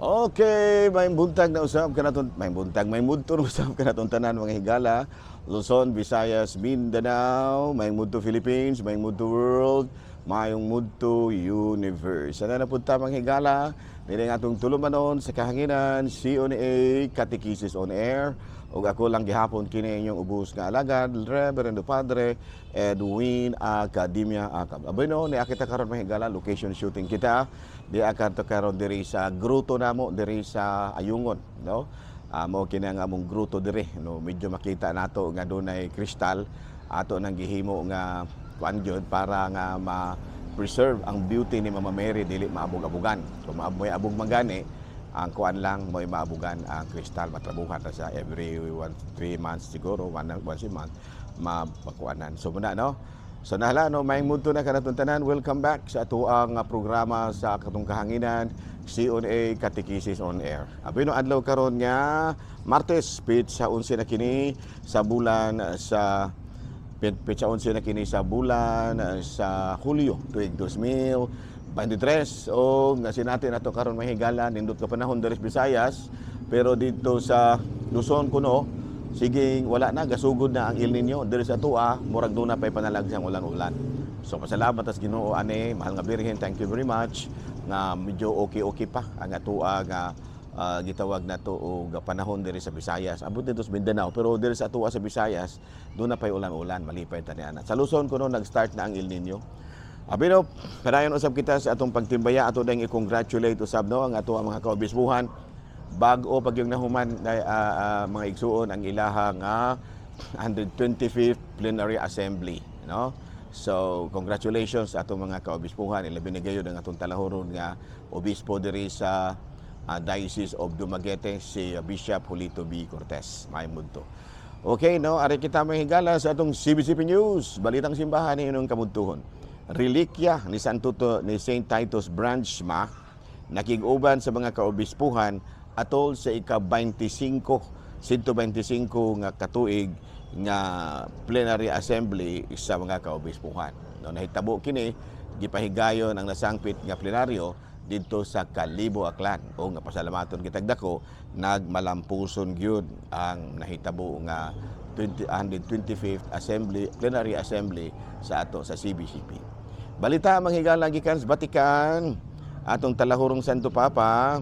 Okay, may buntag na usab kanaton, may buntag, may mudto na usab kanaton tanan, mga higala, Luzon, Visayas, Mindanao, may mudto Philippines, may mudto world, mayong mudto universe. Sana na punta, mga higala, dili nga atong tulumanon sa kahanginan, CONA, Catechesis on Air, ug ako lang gihapon kini inyong ubos nga alagad, Reverendo Padre Edwin Academia Acab. Aboy no, ni kita karon, mga higala, location shooting kita. Di ka karon diri sa gruto namo diri sa Ayungon, no? Mo kini ang among gruto diri, no? Medyo makita nato nga dunay kristal, ato nang gihimo nga kuan gyud para nga ma preserve ang beauty ni Mama Mary, dili maabog-abugan. Kung maamoy abog man gani, ang kuan lang mo'y maabugan ang kristal, matrabuhan na sa every 1-3 months siguro, once a month mapakuanan. So muna, no? So nahala no, may mudto na kanatong tanan. Welcome back sa atoang programa sa katong kahanginan, CONA Catechesis on Air. Abi no, adlaw karon nga Martes, petsa 11 na kini sa bulan sa petsa 11 na kini sa bulan sa Hulyo, tuig 2023. O nga sinati nato karon, mga higala, nindot ka panahon diri sa Visayas, pero dito sa Luzon kuno siging wala na, gasugod na ang El Nino. Diri sa atoa murag duna pay panalagsang ulan-ulan. So pasalamat tas Ginoo ani, mahal nga Birhen, thank you very much nga medyo okay-okay pa ang atoa nga gitawag nato og panahon diri sa Visayas. Abot dito sa Mindanao, pero diri sa atoa sa Visayas duna pay ulan-ulan, malipay ta niana. Sa Luzon kuno nag-start na ang El Nino. Abi no, padayon usab kita sa atong pagtimbaya, ato dang i-congratulate usab no ang ato ang mga kaobispuhan. Bag-o pag yung nahuman mga igsuon ang ilaha nga 125th Plenary Assembly, no? So congratulations sa atong mga kaobispuhan, ilabi na gayud ang atong talahoron nga obispo diri sa Diocese of Dumaguete, si Bishop Julito B. Cortez. Maayong mudto. Okay, no, ari kita, mga higala, sa atong CBCP News, Balitang Simbahan ni inyong kamudtuhon. Relikya ni Santo to, ni Saint Titus Brandsma nakig-uban sa mga kaobispuhan atol sa ika-25 125 nga katuig nga plenary assembly sa mga kaobispuhan. No, nahitabo kini, gipahigayon ang nasangpit nga plenaryo didto sa Kalibo, Aklan. O nga pasalamaton kitag dako, nagmalampuson gyud ang nahitabo nga 20, 125th Assembly Plenary Assembly sa ato sa CBCP. Balita, mga higala, gikan sa Vatican, atong talahurong Santo Papa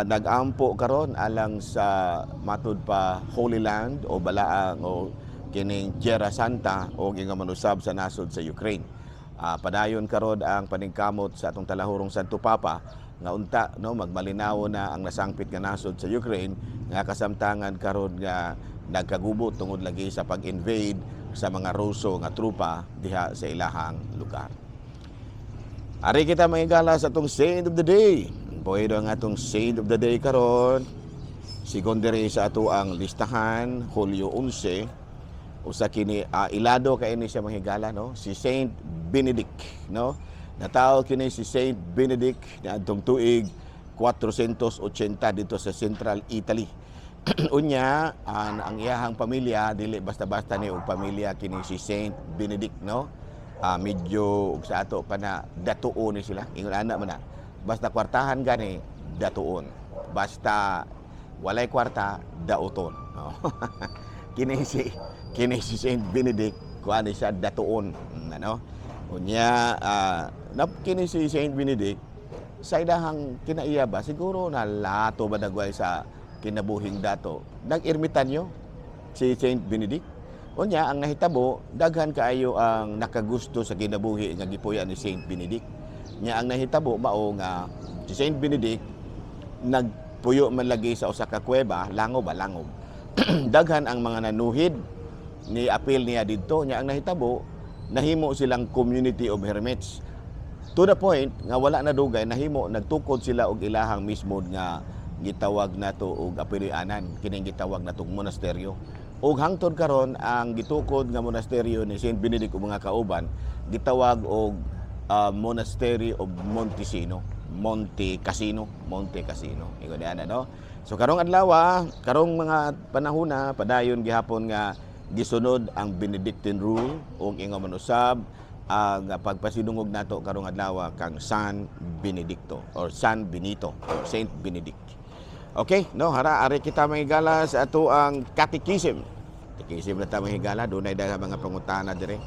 nagampo karon alang sa matud pa Holy Land o balaang o kining Tierra Santa o nga manusab sa nasod sa Ukraine. Padayon karon ang paningkamot sa atong talahurong Santo Papa nga unta no magmalinaw na ang nasangpit nga nasod sa Ukraine nga kasamtangan karon nga nagkagubo tungod lagi sa pag-invade sa mga Ruso nga trupa diha sa ilahang lugar. Ari kita, mga higala, sa atong saint of the day. Pwede ang atong saint of the day karon. Sigon diri sa ato ang listahan, Hulyo 11, usa kini ilado kay ni siya, mga higala, no, si Saint Benedict, no? Natawo kini si Saint Benedict niadtong tuig 480 dito sa Central Italy. Unya ang iyahang pamilya, dili basta-basta ni og pamilya kini si Saint Benedict, no? Medyo og sa ato pa na datuon ni sila, ingon ana man na. Basta kwartahan gani, datuon. Basta walay kwarta, dauton, no? Kini si Saint Benedict, kuan ni siya, datuon, ano. Unya kini si Saint Benedict sa ilahang kinaiya ba siguro na lato ba dagway sa kinabuhing dato, nag-ermitanyo si Saint Benedict. Unya ang nahitabo, daghan kaayo ang nakagusto sa kinabuhi nga gipuy-an ni Saint Benedict. Nya ang nahitabo mao nga si Saint Benedict nagpuyo man lagi sa usa ka kuweba, langob ba, langob. Daghan ang mga nanuhid ni apil niya didto. Nya ang nahitabo, nahimo silang community of hermits. To the point nga wala na dugay nahimo, nagtukod sila og ilahang mismo nga gitawag nato og apilianan, kining gitawag natong monasteryo. Ug hangtod karon ang gitukod nga monasteryo ni Saint Benedict ug mga kauban gitawag og Monastery of Montesino, Monte Cassino, Monte Cassino. Ingon ana, no? So karong adlaw, karong mga panahon na padayon gihapon nga gisunod ang Benedictine rule ug ingon man usab Ang pagpasidungog nato karong adlaw kang San Benedicto or San Benito or Saint Benedict. Okay, no, hara ari kita, mga higala, sa ato ang catechism. Catechism na ta, mga higala, dunay daghang mga pangutana dire.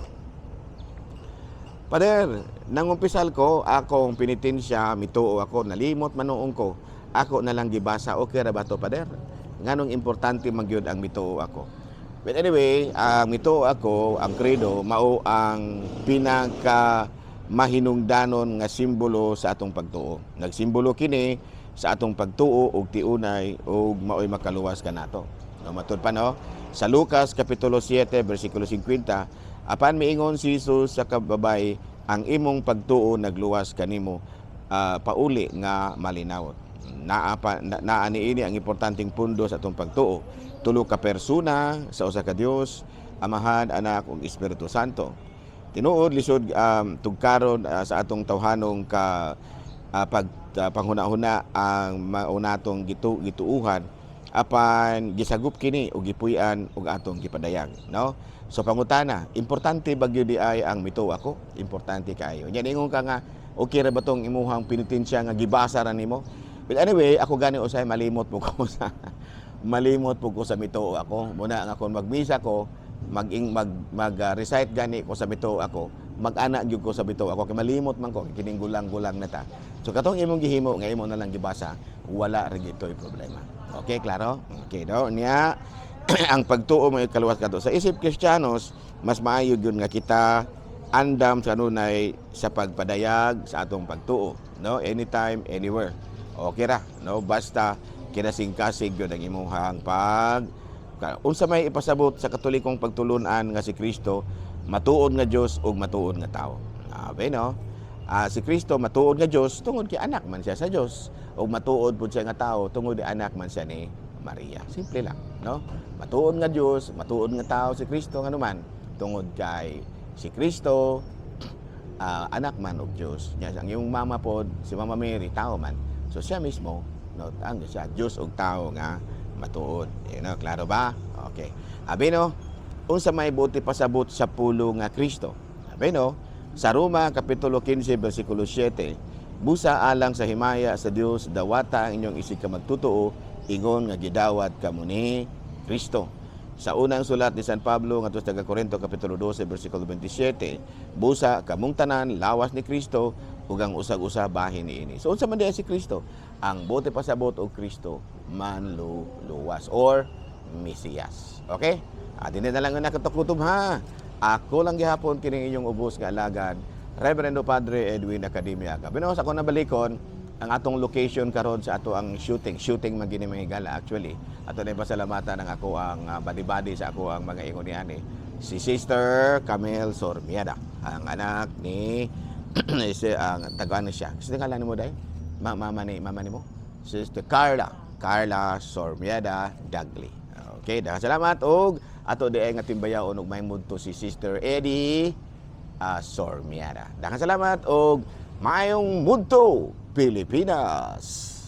"Pader, nangumpisal ko, akong penitensya, mituo ako, nalimot manuong ko. Ako na lang gibasa, okay ra ba to, Pader? Nganong importante man gyud ang mituo ako?" But anyway, ang mituo ako, ang credo, mao ang pinaka mahinungdanon nga simbolo sa atong pagtuo. Nagsimbolo kini sa atong pagtuo og tiunay og maoy makaluwas kanato. No, matud pa, no? Sa Lucas kapitulo 7 bersikulo 50, apan miingon si Jesus sa kababay, "Ang imong pagtuo nagluwas kanimo, pauli nga malinawot." Naa pa na, naa niini ang importanteng pundo sa atong pagtuo. Tulo ka persona sa usa ka Dios, Amahan, Anak ug Espiritu Santo. Tinuod lisod tugkaron sa atong tawhanong ka pag panghuna-huna ang maunatong gituuhan, apan gisagop kini ug gipuy-an ug atong gipadayag, no? So pangutana, importante ba gyud di ay ang mituo ako? Importante kaayo. Nya ingon ka nga okay ra ba tong imuhang penitensya nga gibasa ra nimo? But anyway, ako gani usay malimot po ko sa mituo ako. Muna nga kung magmisa ko, mag mag, mag recite gani ko sa mituo ako, mag-ana gyud ko sa mituo ako kay malimot man ko kining gulang-gulang na ta. So katong imong gihimo nga imo na lang gibasa, wala ra gito'y problema. Okay, klaro? Okay, no? Niya ang pagtuo mo kaluwas kato. Sa isip Kristiyanos, mas maayo gyud nga kita andam sa kanunay sa pagpadayag sa atong pagtuo, no? Anytime, anywhere. Okay ra, no? Basta kinasing-kasig gyud ang imuhang pag unsa may ipasabot sa Katolikong pagtulunan nga si Kristo matuod nga Dios ug matuod nga tawo. Abi, no? Si Kristo matuod nga Dios tungod kay anak man siya sa Dios, ug matuod pud siya nga tawo tungod kay anak man siya ni Maria. Simple lang, no? Matuod nga Dios, matuod nga tao si Kristo nganuman tungod kay si Kristo anak man og Dios. Nya ang iyong mama pod, si Mama Mary, tao man. So siya mismo, no, ang siya Dios ug tao nga matuod. Klaro ba? Okay. Abi, no, unsa may buot ipasabot sa pulong nga Kristo? Abi, no, sa Roma kapitulo 15 bersikulo 7, "Busa alang sa himaya sa Dios, dawata ang inyong isig ka magtotoo ingon nga gidawat kamo ni Kristo." Sa unang sulat ni San Pablo ngadto sa taga Corinto kapitulo 12 bersikulo 27, "Busa kamong tanan lawas ni Kristo ug ang usag-usa bahin niini." So unsa man diay si Kristo? Ang buot ipasabot og Kristo, manluluwas or Mesiyas. Okay? Dinhi na lang na katukutob ha. Ako lang gihapon kining inyong ubos nga alagad, Reverendo Padre Edwin Academia. Gabi sa ako nabalikon ang atong location karon sa ato ang shooting. Shooting man gini, mga higala, actually. Ato na pasalamatan ang ako ang body-body sa ako ang mga ingon ni si Sister Camille Sormiada, ang anak ni si ang tagaan na siya. Kasi ngalan mo dai? Mama ni mo? Sister Carla. Carla Sormiada Dagli. Okay, daghang salamat og ato di ay nga timbayaon og may to si Sister Eddie Sormiada. Daghang salamat og maayong mudto, Pilipinas.